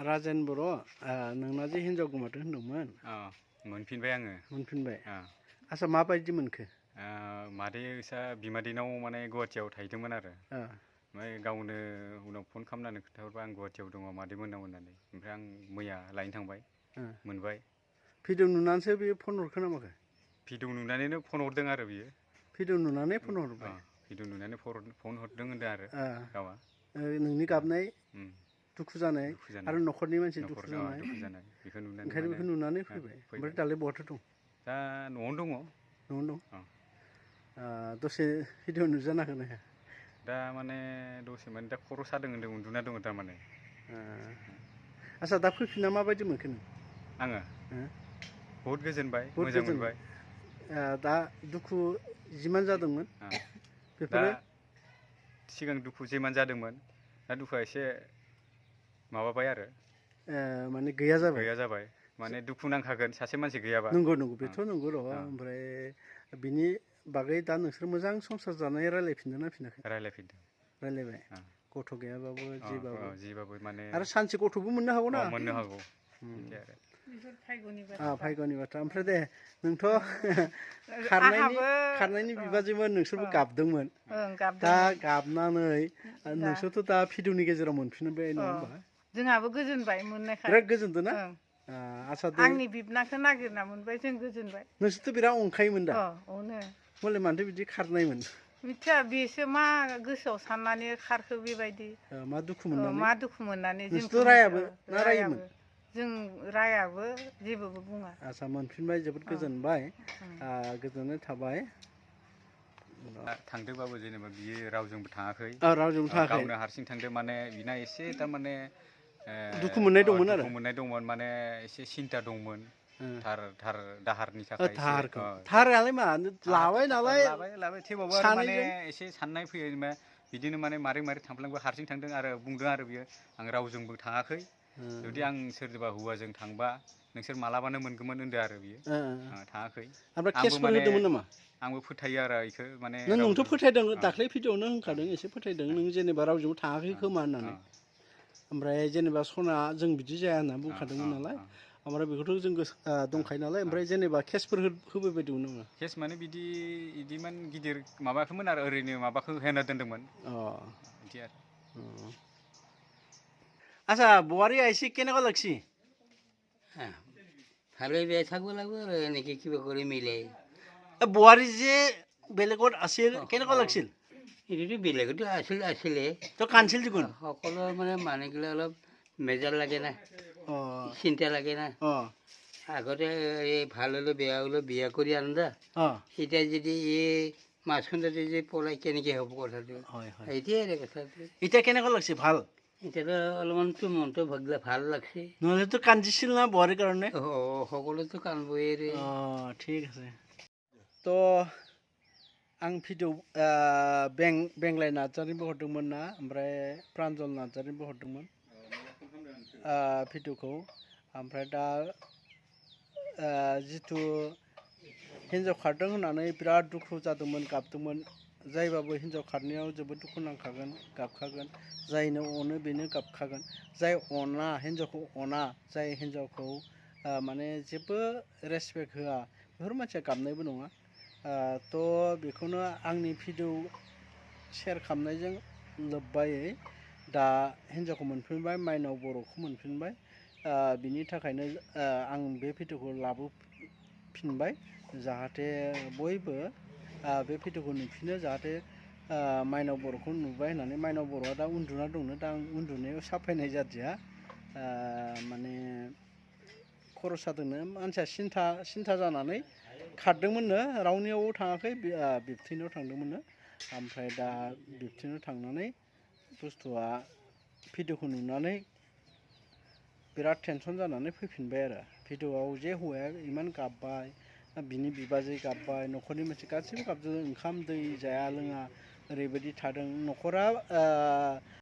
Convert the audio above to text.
राजेन बर' नोंना जे हिनजाव गोमादों होनदोंमोन मोनफिनबाय आङो मोनफिनबाय आसा माबायदि मोनखो मादैसा बिमादैनाव माने गुवाहाटियाव थाहैदोंमोन आरो ओमफ्राय गावनो उनाव फन खालामनानै खोन्थाहरबाय आं गुवाहाटियाव दङ मादै मोननाव होननानै ओमफ्राय आं मैया लायनो थांबाय मोनबाय भिडिअ नुनानैसो बियो फन हरखो ना माखो भिडिअ नुनानैनो फन हरदों आरो बियो भिडिअ नुनानै फन हरबाय भिडिअ नुनानै फन हरदों होनदों आरो गावा नोंनि गाबनाय दुखु जानाय आरो न'खरनि मानसि दुखु जानाय बेखौ ओंखायनो बेखौ नुनानै फैबाय ओमफ्राय दालाय बहाथो दं दा न'आवनो दङ न'आवनो दं दसे भिडिअ नुजाना होनो हाया दा माने दसे माने दा खर' सादों होनदों उन्दुना दङ थारमाने आसा दा फैफिनना माबायदि मोनखो नों आङो बहुद गोजोनबाय मोजां मोनबाय दा दुखु जिमान जादोंमोन बेफोरो सिगां दुखु जिमान जादोंमोन दा दुखुआ एसे माबाबाय आरो माने गैया जाबाय माने दुखु नांखागोन सासे मानसि गैयाबा नंगौ बेथ' नंगौ र' ओमफ्राय बिनि बागै दा नोंसोर मोजां संसार जानाय रायलायफिनदों ना फिनाखै रायलायबाय गथ' गैयाबाबो जिबाबो माने आरो सानसे गथ'बो मोननो हागौ ना मोननो हागौ भाग्यनि बाथ्रा ओमफ्राय दे नोंथ' खारनायनि बिबाजैमोन नोंसोरबो गाबदोंमोन दा गाबनानै नोंसोरथ' दा भिडिअनि गेजेराव मोनफिनबाय नङा होमबा जोंहाबो गोजोनबाय मोननायखाय बिराद गोजोनदों ना आसा दे आंनि बिबनाखौ नागिरना मोनबाय जों गोजोनबाय नोंसोरथ' बिराद अनखायोमोन दा अनो मले मानोथो बिदि खारनायमोन मिथिया बेसो मा गोसोआव साननानै खारखो बेबायदि मा दुखु मोननानै जोंथ' रायाबो ना रायोमोन जों रायाबो जेबोबो बुङा आसा मोनफिनबाय जोबोद गोजोनबाय गोजोननाय थाबाय थांदोंबाबो जेनेबा बियो रावजोंबो थाङाखै गावनो हारसिं थांदों माने बिना एसे थारमाने दुखु मोननाय दंमोन माने एसे सिन्था दंमोन दाहारनि थाखाय दाहारालाय मा लाबाय नालाय थेवबाबो माने एसे साननाय फैयो जेनेबा बिदिनो माने मारै थांफ्लांबो हारसिं थांदों आरो बुंदों आरो बियो आं रावजोंबो थाङाखै जुदि आं सोरबा हौवाजों थांबा नोंसोर मालाबानो मोनगौमोन होनदों आरो बियो थाङाखै आंबो फोथायो आरो बेखौ माने नोंथ' फोथायदों दाख्लै भिडिअआवनो होनखादों एसे फोथायदों नों जेनेबा रावजोंबो थाङाखै खोमा होननानै ओमफ्राय जेनेबा सना जों बिदि जाया होनना बुंखादोंमोन नालाय ओमफ्राय बेखौथ' जों दंखायो नालाय ओमफ्राय जेनेबा केसफोर होबाय बायदोंमोन नामा केस माने बिदिमान गिदिर माबाखौमोन आरो ओरैनो माबाखौ होना दोनदोंमोन बिदि आरो আচ্ছা বোৱাৰী আহিছে কেনেকুৱা লাগছি ভালে বেয়া থাকিব লাগিব আৰু এনেকৈ কিবা কৰি মিলাই বোৱাৰী যে বেলেগত আছিল কেনেকুৱা লাগছিল এইটোতো বেলেগতো আছিলে তো কাণছিল দেখোন সকলো মানে মানুহগিলা অলপ মেজাৰ লাগে না চিন্তা লাগে না আগতে এই ভাল হ'লেও বেয়া হ'লেও বিয়া কৰি আনন্দা এতিয়া যদি এই মাছখণ্ডতে যে পলাই কেনেকৈ হ'ব কথাটো এতিয়াই কথাটো এতিয়া কেনেকুৱা লাগছে ভাল এতিয়াতো অলপমানতো মনটো ভাল লাগছে নহ'লেতো কান্দিছিল না বোৱাৰীৰ কাৰণে সকলোতো কান্দবই ঠিক আছে তো आं भिडिअ बेंलाय नार्जारिनोबो हरदोंमोन ना ओमफ्राय प्रान्जल नार्जारिनोबो हरदोंमोन भिडिअखौ ओमफ्राय दा जिथु हिन्जाव खारदों होननानै बिराद दुखु जादोंमोन गाबदोंमोन जायबाबो हिन्जाव खारनायाव जोबोद दुखु नांखागोन गाबखागोन जायनो अनो बेनो गाबखागोन जाय अना हिन्जावखौ अना जाय हिन्जावखौ माने जेबो रेसपेक्ट होआ बेफोर मानसिया गाबनायबो नङा तो बेखौनो आंनि भिडिअ शेयार खालामनायजों लोब्बायै दा हिन्जावखौ मोनफिनबाय माइनाव बर'खौ मोनफिनबाय बिनि थाखायनो आं बे भिडिअखौ लाबोफिनबाय जाहाथे बयबो बे भिडिअखौ नुफिनो जाहाथे माइनाव बर'खौ नुबाय होननानै माइनाव बर'आ दा उन्दुना दंनो दा आं उन्दुनायाव साफायनाय जादिया माने खर' सादोंनो मानसिया सिन्था जानानै खारदोंमोननो रावनियावबो थाङाखै बिबथैनाव थांदोंमोननो ओमफ्राय दा बिबथैनाव थांनानै बुस्थुआ भिडिअखौ नुनानै बिराद टेनसन जानानै फैफिनबाय आरो भिडिअआव जे हौवाया इमान गाबबाय बिनि बिबाजै गाबबाय न'खरनि मानसि गासैबो गाबदों ओंखाम दै जाया लोङा ओरैबायदि थादों न'खरा